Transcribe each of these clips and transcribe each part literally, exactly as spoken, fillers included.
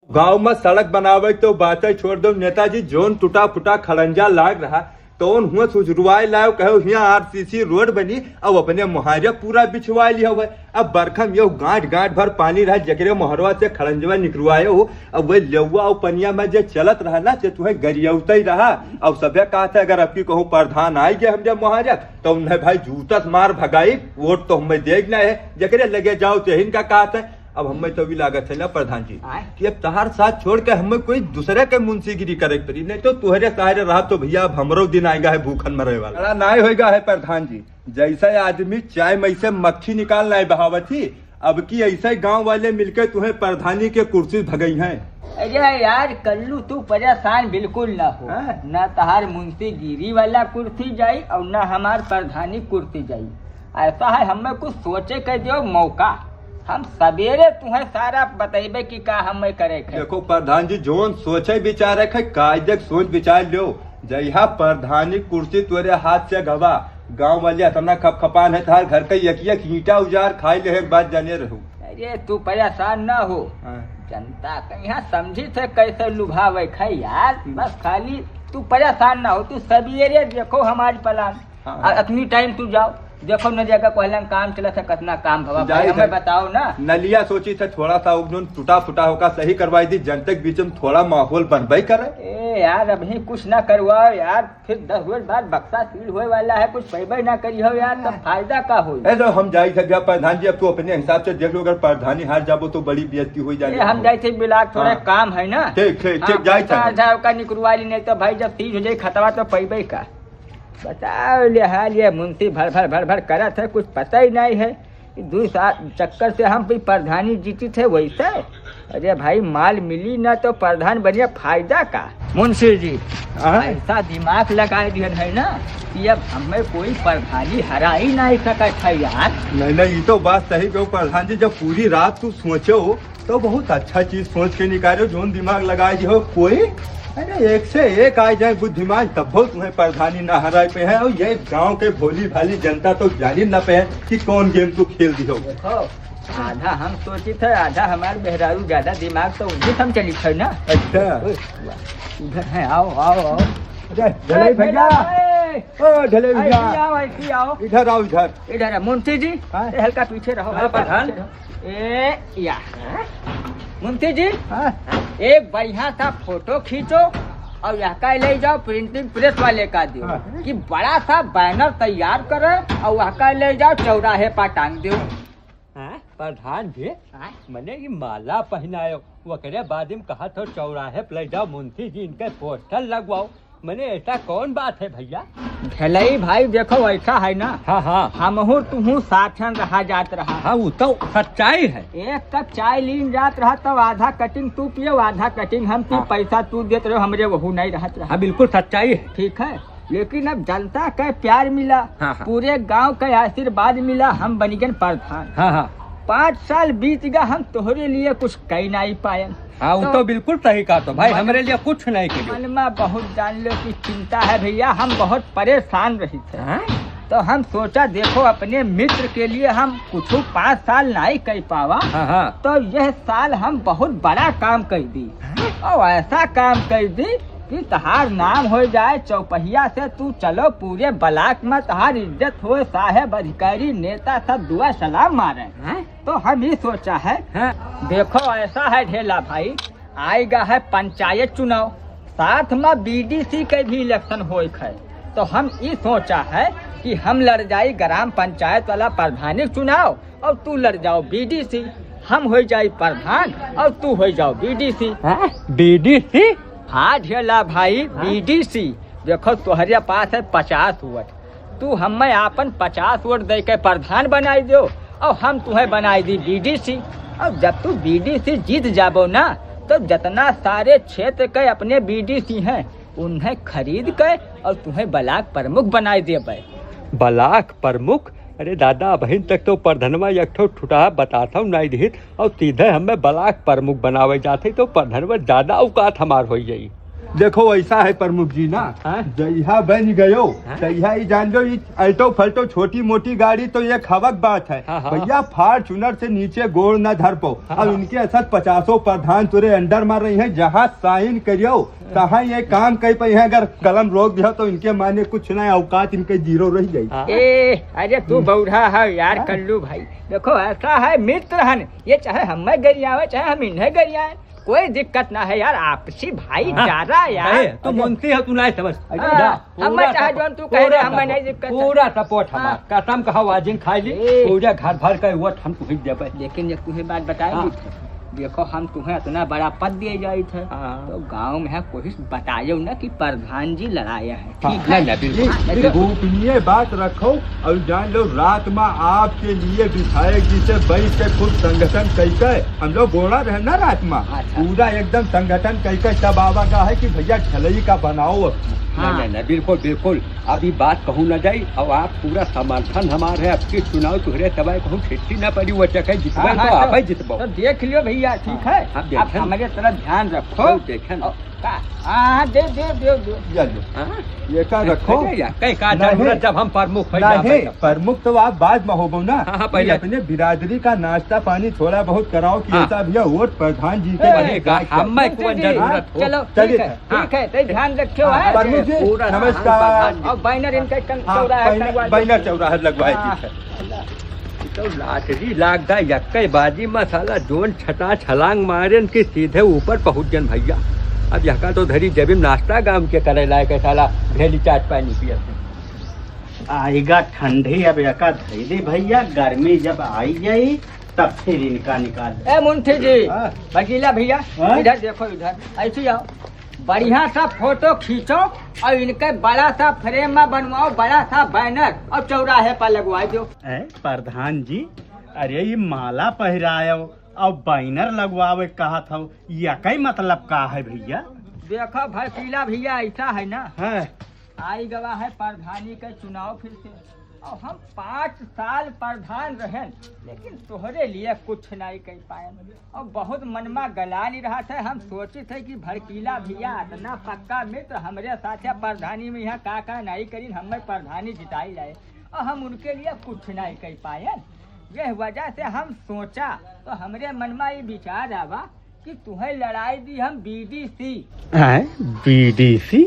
गाँव में सड़क बनावे तो बातें छोड़ दो नेताजी, जौन टूटा फूटा खड़ंजा लाग रहा, तौन हुआ सुझरवाए लाओ, कहो हियाँ आरसीसी रोड बनी, अब अपने मुहारे पूरा बिछवाए लिया हुआ है। अब बरखा में यो गांठ गांठ भर पानी रहा, जकरे मोहरवा से खड़ंजवा निकरवाए हो, अब वह लेवा और पनिया में जे चलत रहा ना, से तुहें गरियौते ही रहा। अब सभे कहत है, अगर अबकी कहूँ प्रधान आइ गए हमरे मुहारे, तो उन्हें भाई जूता से मार भगाई, वोट तो हमें देना है, जकरे लगे जाओ, ते इनका कहत है। अब हमें तो भी लागत है ना प्रधान जी, आय। कि अब तहार साथ छोड़ के हमें कोई दूसरे के मुंशीगिरी करे के पड़ी, नहीं तो तुहरे सहारे रहा तो भैया अब हमरो दिन आएगा है भूखन मरे वाला। बड़ा नाय होएगा है प्रधान जी, जैसे आदमी चाय में से मक्खी निकाल नाय बहावत ही, अब की ऐसे गांव वाले मिलके तुहें प्रधानी के कुर्सी भगई हैं। अरे यार कल्लू, तू परेशान बिल्कुल ना हो, हाँ। ना तहार मुंशीगिरी वाला कुर्सी जाई और ना हमार प्रधानी कुर्सी जाई। ऐसा है, हमें कुछ सोचे के दियो मौका, हम सवेरे तुहें सारा बतैबे कि का हमें करे के। देखो प्रधान जी, जोन सोचे विचारे के, कायदे के सोच विचार लो। जइहा प्रधानी कुर्सी तोरे हाथ से गवा, गांव वाले इतना खपखपान है, तार घर के एक एक ईंटा उजाड़ खाई ले, एक बात जाने रहू। अरे तू परेशान ना हो, हाँ। जनता के यहाँ समझी थे कैसे लुभावे है यार, हम्म। बस खाली तू परेशान ना हो, तू सवेरे देखो हमारी प्लान। हाँ, आ, हाँ। अतनी टाइम तू जाओ, देखो नलिया का पहले काम चला था, कितना काम भवा भाई, जाई हमें था। बताओ ना। नलिया सोची थे थोड़ा सा उगनून टूटा फूटा होगा, सही करवाई दी, जनता के बीच में थोड़ा माहौल बनबे करे। ए यार, अभी कुछ ना करवाओ यार, फिर दस रोज बाद बक्सा सील होए वाला है, कुछ पैबे ना करी हो यार, तब हाँ। फायदा का होई? ए, तो हम जाई थे भैया प्रधान जी, अब तू अपने हिसाब से देख लो, अगर प्रधानी हार जाबो तो बड़ी बेइज्जती हो जाए। ए, हम जाई थे बिलाट, थोड़ा हाँ। काम है ना। ठीक, ठीक, हाँ, ठीक, जाई थे। पैसा आधा ओका निकरवा ली, नहीं तो भाई जब सीज हो जाए खतवा तो पैबे का। बताओ ले हाल, ये मुंशी भर भर भर भर करत है, कुछ पता ही नहीं है। ई दू साल चक्कर से हम भी प्रधानी जीती थे वैसे। अरे भाई, माल मिली ना तो प्रधान बनिया, फायदा का? मुंशी जी, हाँ? ऐसा दिमाग लगाए दिहन है ना कि अब हमें कोई प्रधानी हरा ही नहीं सकत है यार। नहीं, नहीं, ये तो बात सही कहो प्रधान जी, जब पूरी रात तू सोचो तो बहुत अच्छा चीज सोच के निकालो, जोन दिमाग लगाए जी हो कोई। अरे एक से एक आ जाए बुद्धिमान, तब बहुत तुम्हें प्रधानी ना हराए पे है। और ये गांव के भोली भाली जनता तो जानी ना पे है कि कौन गेम तू खेल दी हो। देखो, आधा हम सोची थे, आधा हमार मेहरारू ज्यादा दिमाग तो उन्हीं हम चली थे ना। अच्छा। ओए, इधर है, आओ, आओ, आओ। अरे, ढलई ए, भैया। भैया, ए। ओ, ढलई भैया। ऐसी आओ, ऐसी आओ। इधर आओ, इधर। इधर है, मुंशी जी। हाँ। ए, हल्का पीछे रहो, हाँ, हल्का प्रधान। पीछे रहो। ए, या। मुंशी जी, हाँ। एक बढ़िया सा फोटो खींचो और यहाँ का ले जाओ, प्रिंटिंग प्रेस वाले का दो, हाँ। कि बड़ा सा बैनर तैयार करे और वहाँ का ले जाओ, चौराहे पर टांग दो। हाँ, प्रधान जी, हाँ? मने ई माला पहनायो, ओकरे बाद में कहा थो चौराहे पे ले जाओ, मुंशी जी इनके पोस्टर लगवाओ। मने ऐसा कौन बात है भैया? ढलई भाई देखो, ऐसा है ना, हाँ, हाँ। हमहू तुहू साथन रहा जात रहा। हाँ, वो तो सच्चाई है। एक कप चाय लीन जात रहा, तब आधा कटिंग तू पियो, आधा कटिंग हम पी, हाँ। पैसा तू देत रहो, हमरे वहू नहीं रहत रहा। हाँ, बिल्कुल सच्चाई है। ठीक है, लेकिन अब जनता के प्यार मिला, हाँ, हाँ। पूरे गांव के आशीर्वाद मिला, हम बन गए प्रधान। हाँ, हाँ। पाँच साल बीत गया, हम तोहरे लिए कुछ कह नहीं पायल। हाँ, वो तो तो बिल्कुल सही कहा तो भाई, मन, हमरे लिए कुछ नहीं करियो। मन में बहुत जान लो कि चिंता है भैया, हम बहुत परेशान रही थे। हाँ? तो हम सोचा देखो अपने मित्र के लिए हम कुछ पाँच साल नहीं कर पावा, हाँ, हाँ। तो यह साल हम बहुत बड़ा काम कर दी। हाँ? और ऐसा काम कर दी कि तहार नाम हो जाए चौपहिया से तू चलो पूरे ब्लॉक में तहार इज्जत हो, साहेब अधिकारी नेता सब दुआ सलाम मारे। हाँ? तो हम ही सोचा है। हाँ। देखो ऐसा है ढेला भाई, आएगा है पंचायत चुनाव, साथ में बीडीसी के भी इलेक्शन होए है, तो हम ई सोचा है कि हम लड़ जाई ग्राम पंचायत वाला प्रधानी चुनाव और तू लड़ जाओ बीडीसी, हम हो जाई प्रधान और तू हो जाओ बीडीसी। हैं? बीडीसी? हाँ ढेला भाई, हाँ? बीडीसी। देखो तोहरे पास है पचास वोट, तू हमें आपन पचास वोट दे के प्रधान बनाई दो और हम तुम्हें बनाई दी बीडीसी। और जब तू बीडीसी जीत जाबो ना, तो जितना सारे क्षेत्र के अपने बीडीसी हैं, उन्हें खरीद के और तुम्हें ब्लॉक प्रमुख बनाई देबे। ब्लॉक प्रमुख? अरे दादा, अबहिन तक तो प्रधनवा एक ठो ठुटहा बताता हूँ नहीं दिहित, और सीधे हमें ब्लॉक प्रमुख बनावे जाते तो प्रधनवा ज्यादा औकात हमार हो जाई। देखो, ऐसा है प्रमुख जी ना, हाँ? जइहा बन गयो, हाँ? तइहा ही जान लो, ये अल्टो फल्टो छोटी मोटी गाड़ी तो ये खवक बात है। हाँ, हाँ। भैया, Fortuner से नीचे गोड़ ना धर पाओ। हाँ, अब हाँ। इनके असर पचासों प्रधान तुरे under मार रही हैं, जहाँ sign करियो, तहाँ ये काम कर पाई हैं। अगर कलम रोक दिया तो इनके माने कुछ ना, औकात इनके zero रह जाई। हाँ। ए, अरे तू हम्म। बौढ़ा है यार, हाँ। कल्लू भाई। देखो, ऐसा है, मित्र हन, ये चाहे हमें गरियावे, चाहे हम इन्हें गरियाए, कोई दिक्कत ना है यार, आपसी भाईचारा हाँ। यार। ए, तू अरे। मनती हो, तू नहीं समझ। हाँ, जा, हम पूरा चाहे support, जौन तू कहे रे, पूरा हमें support, नहीं दिक्कत है। पूरा support हमार। हाँ। कसम कहा, वाजिन खाई ली, ए। पूरा घर भर का वोट हम तुही देबे। लेकिन एक तुहे बात बताए हाँ। दी थे। देखो, हम तुम्हें इतना बड़ा पद दिए जाइत है, हाँ। तो गाँव में है, कोई बतायो ना कि प्रधान जी लड़ाए हैं। हाँ, ठीक है? नहीं, नहीं, बिल्कुल, हाँ, बिल्कुल। देखो। गोपनीय बात रखो और जान लो, रात में आपके लिए विधायक जी से बैठ के खुद संगठन कैसे हम लोग गोड़ा रहे ना रात में, अच्छा। पूरा एकदम संगठन कैसे सब आवा का है कि भैया ढलई का बनाओ अब। हाँ। नहीं, नहीं, नहीं, बिल्कुल, बिल्कुल। अब ये बात कहूँ ना जाई, अब आप पूरा समर्थन हमार है, आपके चुनाव तुहरे तबाय कहूँ छिट्टी ना पड़ी, वो चके जितबे हाँ, तो हाँ, आप तो, ही जितबो। तो देख लियो भैया, ठीक हाँ, है? हम अब देखें। हमारे तरफ ध्यान रखो। हम देखें। और का? हाँ, दे, दे, दे, दे। या लो। हाँ? ये का रखो? अरे यार, कई का नहीं। जरूरत जब हम प्रमुख हो नहीं, जाबे तब। प्रमुख तो आप बाद में होबो ना। हाँ, हाँ, पहले। ये अपने बिरादरी का नाश्ता पानी थोड़ा बहुत कराओ कि हाँ। ऐसा भैया वोट प्रधान जी के ए, बने का, का। हम में कौन जरूरत हो? चलो, चलिए। ठीक है, हाँ। ठीक है, तो ध्यान रखियो, हाँ, है? प्रमुख जी, पूरा नमस्कार। हाँ, और बैनर इनका टंग-, हाँ, चौराहा बैनर, टंगवा दो। बैनर चौराहा लगवाए हाँ। ठीक है। ई तो लाटरी लाग गा, यक्के बाजी में साला जोन छटा छलांग मारेन कि सीधे ऊपर पहुँच गन भैया। अब यहका तो धरी जबी नाश्ता गाम के करे लायक है साला, भेली चाट पानी पियत है। आइगा ठंडी, अब यका धई दे भैया, गर्मी जब आई जाई तब फिर इनका निकाल दे। ए मुंशी जी, हाँ। वकीला भैया, हाँ? इधर देखो, इधर ऐसे आओ। बढ़िया सा फोटो खींचो और इनके बड़ा सा फ्रेम में बनवाओ, बड़ा सा बैनर और चौराहे पर लगवा दो। ए, प्रधान जी, अरे ये माला पहिरायो और बैनर लगवावे कहत हो, यकई मतलब का है भैया? देखो भड़कीला भैया, ऐसा है ना, हाँ। आई गवा है प्रधानी के चुनाव फिर से, और हम पाँच साल प्रधान रहेन, लेकिन तोहरे लिए कुछ नहीं कर पाएन। और बहुत मन में गलानी रहत है, हम सोचित है कि भड़कीला भैया इतना पक्का मित्र हमरे साथे प्रधानी में यहाँ का का नहीं करीन, हमें प्रधानी जिताई लाए और हम उनके लिए कुछ नहीं कर पाएन। यह वजह से हम सोचा, तो हमरे मन में ये विचार आवा कि तुहैं लड़ाई दी हम बीडीसी। हैं? बीडीसी?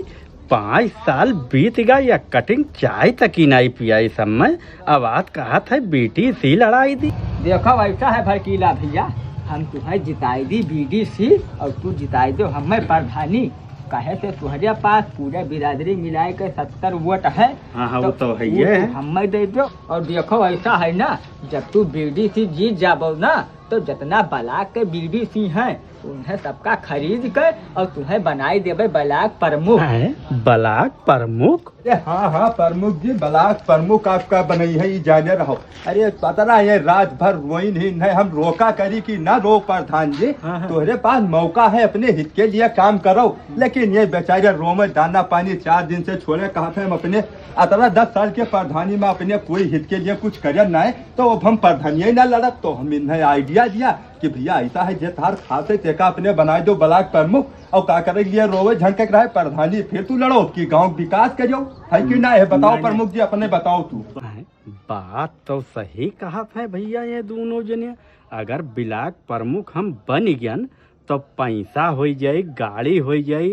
पाँच साल बीत गा, या कटिंग चाय तक ही नाई पियाई सब में। अब आत कहत है बीडीसी लड़ाई दी। देखो, ऐसा है भड़कीला भैया, हम तुहैं जिताई दी बीडीसी और तू जिताई दो हमें प्रधानी। कहे से तुहरे पास पूरे बिरादरी मिलाए के सत्तर वोट है। हाँ, हाँ, तो वो तो है वो ही है। तू हमें दे दो। और देखो, ऐसा है ना, जब तू बीडीसी जीत जाबो ना, तो जितना ब्लॉक के बीडीसी हैं, उन्हें सबका खरीद के और तुहैं बनाई देबे ब्लॉक प्रमुख। हैं? ब्लॉक प्रमुख? अरे हाँ, हाँ, प्रमुख जी, ब्लॉक प्रमुख आपका बनई है, ई जाने रहो। अरे पता ना, ये रात भर रोइन ही नहीं, हम रोका करी कि ना रो प्रधान जी, हाँ, हाँ। तोहरे पास मौका है, अपने हित के लिए काम करो, लेकिन ये बेचारे रोवे दाना पानी चार दिन से छोड़े, कहत है हम अपने अतरा दस साल के प्रधानी में अपने कोई हित के लिए कुछ करे ना है, तो अब हम प्रधानिया ही ना लड़त, तो हम इन्हें आइडिया दिया कि भैया ऐसा है, जे थार खास है, तेका अपने बनाए दो ब्लॉक प्रमुख, और का करे लिए रोवे झंकक रहे प्रधानी, फिर तू लड़ो कि गाँव विकास करियो, है कि ना है? बताओ नहीं, प्रमुख नहीं। जी, अपने बताओ तू। बात तो सही कहत है भैया, ये दोनों जने अगर ब्लॉक प्रमुख हम बन गयन तो पैसा होइ जाई, गाड़ी होइ जाई,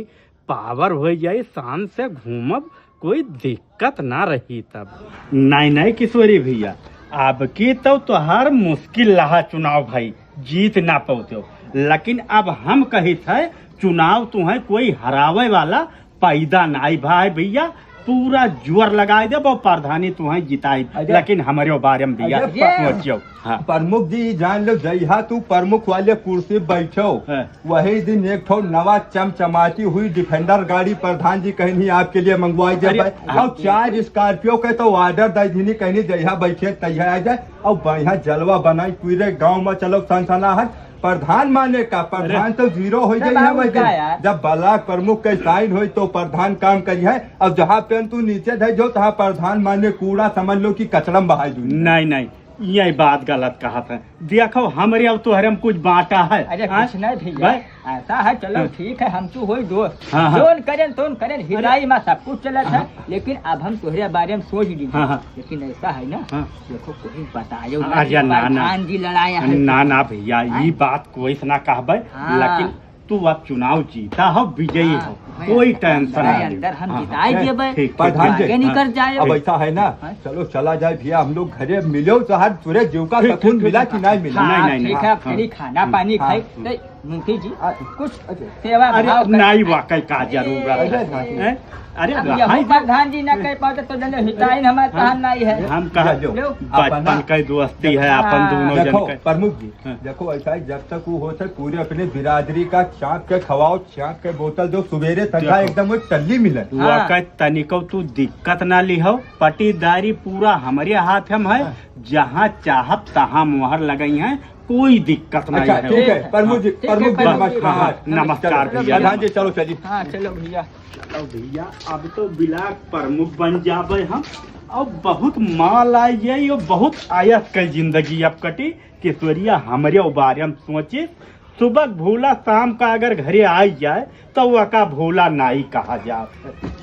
पावर होइ जाई, शान से घूमब, कोई दिक्कत ना रही तब। नहीं, नहीं किशोरी भैया, अब की तो तोहार मुश्किल रहा चुनाव भाई, जीत ना पौते हो। लेकिन अब हम कहित है, चुनाव तुहैं कोई हरावे वाला पैदा नाई भाई भैया, पूरा जोर लगाए देब और प्रधानी तुहैं जिताई। अरे। लेकिन हमरे बारे में भैया अरे, ये सोचियो। हाँ। प्रमुख जी, ई जान लो, जइहा तू प्रमुख वाले कुर्सी बैठो, हाँ। वही दिन एक ठो नवा चमचमाती हुई डिफेंडर गाड़ी प्रधान जी कहनी आपके लिए मंगवाई दे अरे, भाई। हाँ। और चार स्कॉर्पियो के तो ऑर्डर दे दीनी, कहनी जइहा बैठे तइहा आ जाए और बढ़िया जलवा बनाई, पूरे गांव में चलो सनसनाहट। प्रधान माने का, प्रधान अरे। तो जीरो हो जाई है वही दिन। जब ब्लॉक प्रमुख के साइन होई तो प्रधान काम करी है। अब जहाँ पे तू नीचे धर जो, तहाँ प्रधान माने कूड़ा समझ लो कि कचरा में बहाई दूँ। नहीं, नहीं, यही बात गलत कहत है। देखो, हमरे अब तोहरे में कुछ बाँटा है, अरे, हाँ? कुछ नहीं भैया, भाई? ऐसा है, चलो, हाँ। ठीक है, हम तो होई दोस्त। हाँ, हाँ। जोन करेन, तोन करेन, अरे। हिताई में सब कुछ चलत है, हाँ। लेकिन अब हम तोहरे बारे में सोच लीजिए। हाँ, हाँ। लेकिन ऐसा है ना, हाँ। देखो, कोई बतायो हाँ, ना अरे, कि ना, ना। प्रधान जी लड़ाया है। ना, ना भैया, हाँ? ई बात कोई से ना कहबे, हाँ। लेकिन तू अब चुनाव जीता हो, विजयी हाँ, हो, मैं कोई tension अंदर, नहीं। अंदर हम हाँ, जिताई हाँ, देबे, ठीक, ठीक, प्रधान जी, आगे निकल हाँ। जाए। अब ऐसा है ना, हाँ। चलो चला जाए भैया, हम लोग घरे मिलो तो हर तुरे जीव का ठीक, सुकून ठीक, मिला ठीक, कि नहीं मिला? हाँ, नहीं, नहीं, ठीक हाँ, है, अब हाँ। चली खाना हाँ, पानी हाँ, खाई। हाँ। ए, मुंशी जी, आ, कुछ अच्छा। सेवा अरे, भाव कर नहीं, वाकई का जरूरत अरे, है। नहीं। हैं? अरे, अब भाई यहू जो प्रधान जी ना कह पाते तो जने हिताइन हमारे हाँ। काम नहीं है। हम कहा जो लो। बचपन अपना का दोस्ती है, अपन हाँ। दोनों जन देखो, का। प्रमुख जी, हाँ। देखो, ऐसा है, जब तक वो होत है, पूरे अपने बिरादरी का चाप के खवाओ, चाप के बोतल दो, सुबेरे तक देखो। एकदम वो टल्ली मिले। हाँ। वाकई तनिको तू दिक्कत ना लिहो, पटीदारी पूरा हमरे हाथ में है, हाँ। जहाँ चाहब तहाँ मोहर लगई है, कोई दिक्कत नहीं अच्छा, है। ठीक है, प्रमुख जी, ठीक है, प्रमुख जी, प्रमुख जी। नमस्कार। हाँ, हाँ, नमस्कार चलो, भैया। प्रधान जी, चलो चलिए। हाँ, चलो भैया। चलो भैया, अब तो बिलाक प्रमुख बन जाबे हम। अब बहुत माल आई है, यो बहुत आयस के जिंदगी अब कटी। किशोरिया हमरे बारे में सोची, सुबह भूला शाम का अगर घरे आई जाए, तो वका भूला नाई कहा जाए।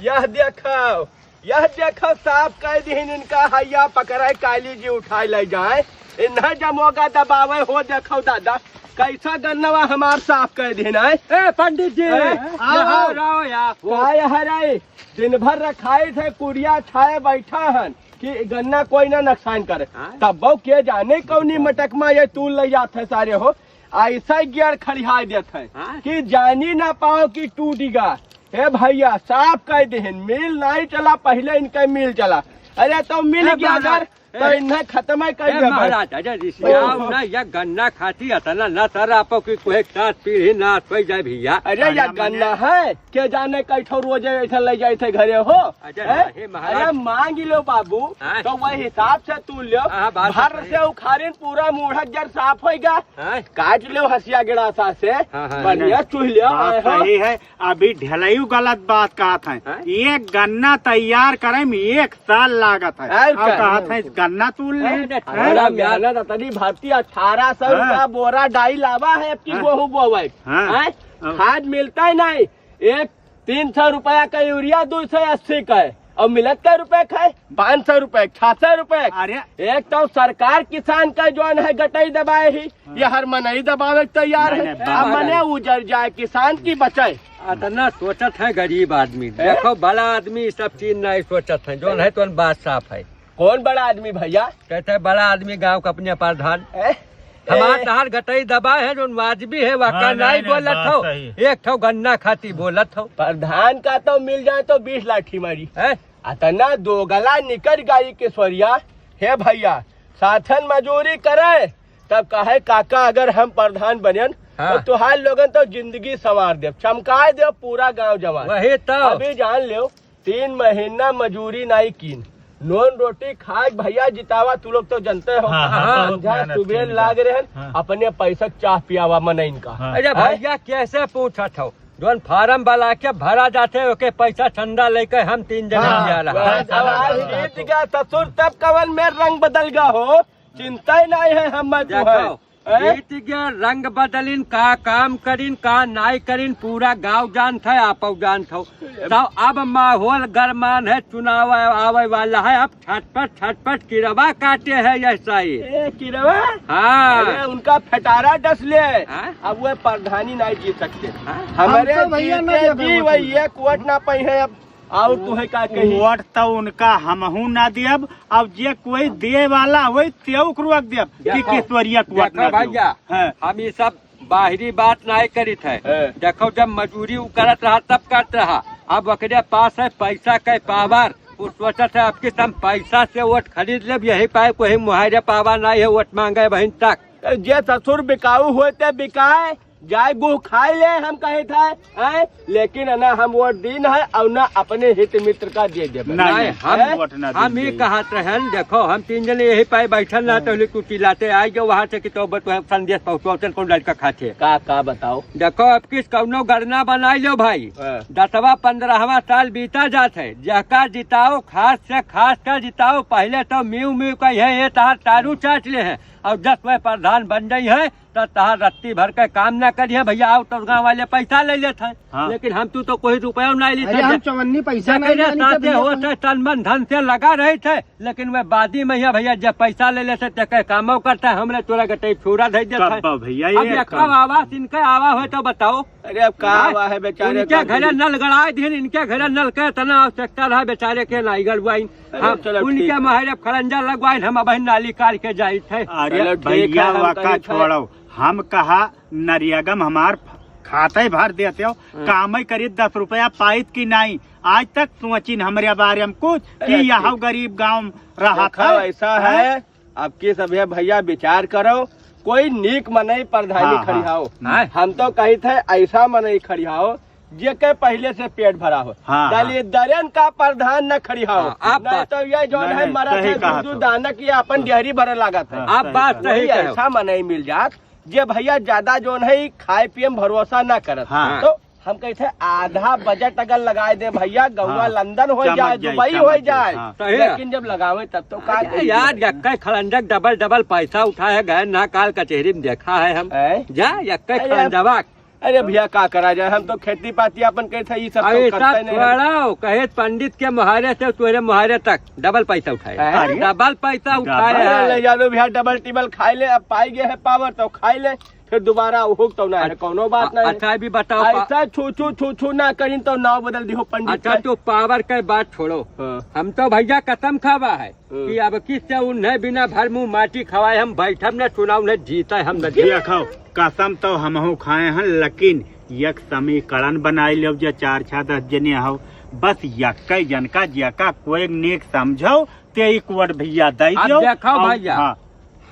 यह देखो, यह देखो, साफ कह दिहिन इनका, हैया पकड़े काली जी उठाए ले जाए। इन्हें जमोगा दबावे हो, देखो दादा, कैसा गन्नवा हमार साफ कह दिहिन है। ए पंडित जी, ए, आओ, आओ। आओ, आओ यार। का यह रे? दिन भर रखाई थे, कुड़िया छाए बैठा हन कि गन्ना कोई ना नुकसान करे। हाँ। तब के जाने कौनी मटकमा ये तूल ले जात है सारे हो, ऐसा गियर खड़िया देत है हाँ। कि जानी ना पाओ कि टूटिगा। हे भैया, साफ कह देहन, मिल नहीं चला, पहले इनका मिल चला। अरे तो मिल ए गया महाराज, अगर, तो ए, इन्हें खत्म ही कर ए दे भाई। महाराज, अरे रिसियाओ ओहो। ना, या गन्ना खाती अतना ना सर आपो कि कोई एक साथ पीढ़ी नाश हो जाए भैया। अरे या अरे गन्ना मने है, के जाने कैठो रोजे ऐसा ले जाए थे घरे हो। अच्छा, हैं? हे महाराज। अरे मांग लो बाबू, हाँ। तो वही हिसाब से तू लो। हाँ, बात तो भर सही। से उखाड़िन पूरा मुढ़क जर साफ होइगा। हाँ। काट लो हसिया गिड़ासा से, हाँ, हाँ, बढ़िया हाँ। चुह लो, बात आए हो। सही है, अभी ढलैयू गलत बात कहत है। हाँ? एक गन्ना तैयार करे में एक साल लागत है। और और क्या? कहत है, इस गन्ना तूल ले। अरे, हैं? थोड़ा हैं? मेहनत अतनी भरती, अठारह सौ हाँ। रुपया बोरा डाई लावा है, अब की हाँ। गोहूं बोवे। हाँ। हैं? हाँ। खाद मिलता ही नहीं, एक तीन सौ रुपया का यूरिया, दो सौ अस्सी का है, और मिलत का रुपये का है, पाँच सौ रुपये, छह सौ रुपये। अरे। एक तो सरकार किसान का जौन है गटई दबाए ही, हाँ। ये हर मनई दबावे के तैयार नहीं, है। नहीं, अब बात मने नहीं। उजर जाए, किसान की बचाए। अतना सोचत है गरीब आदमी। हैं? देखो, बड़ा आदमी ये सब चीज नहीं सोचत है, जौन है तो बात साफ है। कौन बड़ा आदमी भैया? कहते हैं, बड़ा आदमी गांव का अपने प्रधान। ए? हमार ए? तहार गटई दबा है, जो वाजबी है, वाका हाँ, नहीं नहीं, नहीं, बोलत बात हो। सही। एक ठो गन्ना खाती बोलत हो। प्रधान का तो मिल जाए तो बीस लाठी मारी। हैं? अतना दोगला निकल गई किशोरिया। हे भैया, साथन मजूरी करे, तब कहे, "काका, अगर हम प्रधान बनेन, हाँ। तो तुहार लोगन तो जिंदगी संवार देब, चमकाए देब पूरा गांव जवार।" वही तो। अभी जान लो, तीन महीना मजूरी नाई कीन, नून रोटी खाए भैया जितावा, तू लोग तो जानते हो। हाँ, हाँ, हाँ। बहुत जहाँ मेहनत सुबेर कीन लाग बा। रहे हैं, हाँ। अपने पैसा चाह पियावा मनइन का। हाँ। अरे हैं? भैया, कैसे पूछत हो? जौन फार्म वाला के भरा जाते, ओके पैसा चंदा लेके हम तीन जने हाँ, दिया रहा। बस, अब आज जीत गया ससुर, तब कवन में रंग बदल गया हो, चिंता ही नहीं है हम में तू है। देखो, हैं? जीत गया, रंग बदलिन, का काम करिन, का नाई करिन, पूरा गांव जानत है, आपो जानत हो। तो अब माहौल गरमान है, चुनाव आवे वाला है, अब छटपट, छटपट किरवा काटे है यह साइड। ए, किरवा? हाँ। अरे, उनका फटारा डस ले। हाँ? अब वो प्रधानी नहीं जीत सकते। हाँ? हमारे हम तो भैया ना जीते देबे जी, वोट। वही एक वोट ना पाई है अब। और तुहे का कही? वोट तो उनका हमहू ना देब, अब जे कोई दे वाला होई, तेऊ के रोक देब कि देखो, किशोरिया के वोट देखो ना देब। भैया, हाँ। हम ये सब बाहरी बात नहीं करित है। हाँ। देखो, जब मजूरी उ करत रहा, तब करत रहा। अब ओकरे पास है पैसा के पावर, उ सोचत है, अब किस हम पैसा से वोट खरीद लेब, यही पाए कोई मुहारे पावा नहीं है, वोट मांगे बहिन तक। जे ससुर बिकाऊ होए ते बिकाए, जाए गुह खाए ले, हम कहे थे, हैं? लेकिन ना हम वोट दीन है और ना अपने हित मित्र का दे देबे। नहीं, नहीं, हम हैं? वोट ना हम दीन ये जाए। कहत रहन, देखो, हम तीन जने यही पाए बैठल ना, हाँ। तो तू चिल्लाते आई जो वहाँ से कि तो बस वहाँ संदेश पहुँचो, चल कौन लड़का खाते। का, का बताओ? देखो, अब किस कौनो गणना बनाई लो भाई। हाँ। दसवाँ पन्द्रहवाँ साल बीता जात है, जहका जिताओ, खास से खास का जिताओ, पहले तो म्यू म्यू कही है, ये तहार तारू चाट ले है, और दस वह प्रधान बन गई है, तो तहार रत्ती भर के काम ना करिए भैया, आओ तो गाँव वाले पैसा ले लेत हैं। हाँ। लेकिन हम तू तो कोई रुपया नहीं लेते अरे, हम हैं। चवन्नी पैसा जेकरे नहीं लेनी साथे तो भैया होत है, तन मन धन से लगा रहे थे, लेकिन वह बादी में है भैया, जब पैसा ले लेते, ते के कामो करता है, हमने तोरा के टेप छुरा दे देता है। कब भैया, अब ये ये कब? कब आवास इनके आवा है तो बताओ। अरे, अब का हाँ? आवा है बेचारे उनके का घरे दिल? नल गड़ाए दिन, इनके घरे नल के इतना आवश्यकता रहा बेचारे के नाई गड़वाइन। अरे, हाँ, चलो, उनके ठीक है। मारे अब खड़ंजा लगवाइन, हम अब नाली काट के जाइत है। अरे चलो, ठीक भैया, है, हम वाका कहीं थे। छोड़ो, हम कहा नरियागम हमार खाते भर देते हो, हाँ। कामे करी दस रुपया पाइत की नाई, आज तक सोचिन हमरे बारे में कुछ अरे कि यह ठीक। गरीब गांव रहा देखो, था। ऐसा हाँ? है, अब की सब है भैया विचार करो, कोई नीक मनई प्रधानी हाँ, खड़ी हाँ। हाओ। हाँ। हम तो कही थे ऐसा मनई खड़ी हाओ, जे के पहले से पेट भरा हो। हाँ, हाँ। दलिद्दरन का प्रधान न खड़ी हाओ। हाँ, आप नहीं बात तो ये जो नहीं, है नहीं, मरा सही था कहा जुजू तो। दानक ये अपन हाँ। डेहरी भरे लागत है। हाँ, आप सही बात कहा। सही वही कहे हो। ऐसा मनई मिल जात, जे भैया ज्यादा जोन है, ई खाए पिए में भरोसा ना करत। हाँ। तो हम कही थे आधा बजट अगर लगाए दे भैया, गौवा हाँ। लंदन हो चमक जाए, जाए, दुबई चमक हो जाए, जाए, हाँ। सही है। लेकिन जब लगावे तब तो का अरे कही? यार, यक्का खड़ंजक डबल डबल पैसा उठाए गए ना, काल कचहरी में देखा है हम। हैं? जा, यक्का अरे खड़ंजवा। अरे भैया, का करा जाए, हम तो खेती पाती अपन कही थे, ई सब तो अरे करते सब नहीं है। छोड़ो, कहे पंडित के मुहारे से तोरे मुहारे तक डबल पैसा उठाए। हैं? अरे। डबल पैसा उठाए डबल? हैं। ले जा लो भैया, डबल टिबल खाए ले, अब पाई गए है पावर तो खाए ले। फिर दोबारा उहुक तो ना है, अच्छा, कौनो बात अ-, ना है। अच्छा, अभी बताओ, पा- ऐसा छू छू छू छू ना करीन तो नाव बदल दिहो पंडित अच्छा, के। तू पावर के बात छोड़ो। हाँ। हम तो भैया कसम खावा है हाँ। कि अब किससे उन्हें बिना भर मुंह माटी खवाए हम बैठब न, चुनाव उन्हें जीते हम न जीते। देखो, कसम तो हमहू खाए हैं, लेकिन एक समीकरण बनाई लो, जो चार छह दस जने हो, बस यक्के जन का जेका कोई नेक समझो, ते एक वोट भैया दे अब दो। देखो अब भैया, हाँ।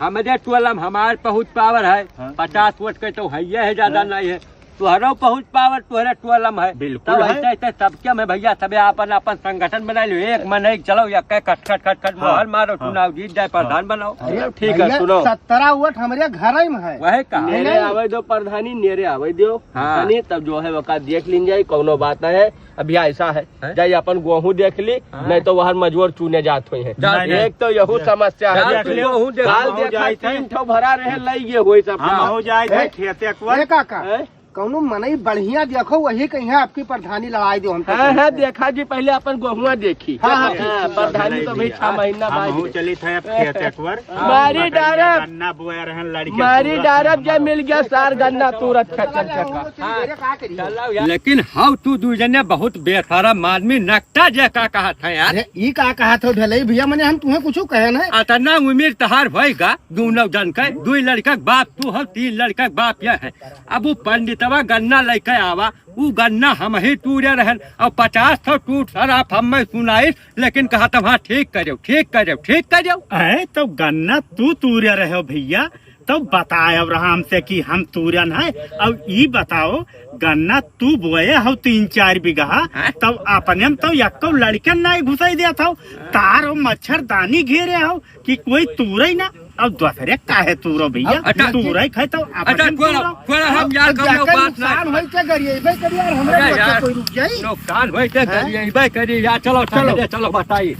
हमरे टोला में हमार बहुत पावर है, हाँ। पचास वोट के तो है, ये है, ज्यादा हाँ। नहीं है। तोहरो बहुत पावर तोहरे टोला में है। बिल्कुल तब है। ऐसे, ऐसे सबके में भैया, सबे आपन, आपन संगठन बना लो। एक मन है, चलो, एक के खट, खट, खट, खट, हाँ, मोहर मारो, हाँ। चुनाव जीत जाए, हाँ। प्रधान बनाओ। अरे ठीक है, भैया, सुनो। सत्रह वोट हमरे घर ही में है। वही का? नेरे नहीं। आवे दो प्रधानी, नेरे आवे दो। हाँ। तनी तब जो है, वका देख लीन जाए, कौनो बात नहीं है। अभी ऐसा है, हैं? जाई अपन गोहूँ देख ली, हाँ। नहीं तो वहाँ मजूर चुने जात हुई है। जा, नहीं, नहीं। एक तो यहू जा, समस्या है। जा, गोहूँ देख, काल हम देखा जाइत है। तीन ठो भरा रहे, लई ये होई सब हम काम। हो जाइत है हैं? खेते एक बार। ए काका, हैं? कौनो मनई बढ़िया देखो, वही कहीं आपकी प्रधानी लड़ाई दो हमको हाँ, कहीं हाँ, से। देखा जी, पहले अपन गोहुआ देखी। हाँ, हाँ, हाँ, ठीक, ठीक। प्रधानी तो भाई भैया, छह महीना हम बाद हो है। चलित है अब खेत एक बार। मारी बताइए, डारब। गन्ना बोया रहन लड़के मारी पूरा डारब, हमारा जब मिल गया सार गन्ना तुरत खचर चका। हाँ। चलो यार। लेकिन हाउ तू दू जने बहुत बेशरम आदमी नकटा जे का कहत है यार। अरे, ई का कहत हो ढलई भैया, मने हम तुम्हें कुछ कहे ना। अतना उम्र तहार होएगा, दोनों जन के, दुई लड़का के बाप तू हो, तीन लड़का के बाप यह है। अब उ पंडितवा गन्ना लेके आवा, उ गन्ना हमही तूरे रहन, और पचास ठो टूट सर आप हमें सुनाइस, लेकिन कहत, "हाँ, ठीक करेउ, ठीक करेउ, ठीक करेउ।" अरे, तो गन्ना तू तूरे रहे हो भैया, तो बताए अब हमसे कि हम तूरन है। अब ई बताओ, गन्ना तू बोए हो तीन चार बीघा, हाँ? तब अपने में तो यक्को लड़कन नहीं घुसाई देत हो, तार और मच्छरदानी घेरे हो कि कोई तूरे ना। अब दूसरे काहे तूरो भैया? अच्छा, तूरे खाए तो अच्छा, अपने में थोड़ा, तूरो। थोड़ा हम अब यार जाके कौनो बात नुकसान नहीं। होई के गरिएबे करी यार, हमरे अरे बच्चे यार, कोई रुक जाई। नुकसान होई के हैं? गरिएबे करी यार, चलो, चलो, चलो। चलो बताई।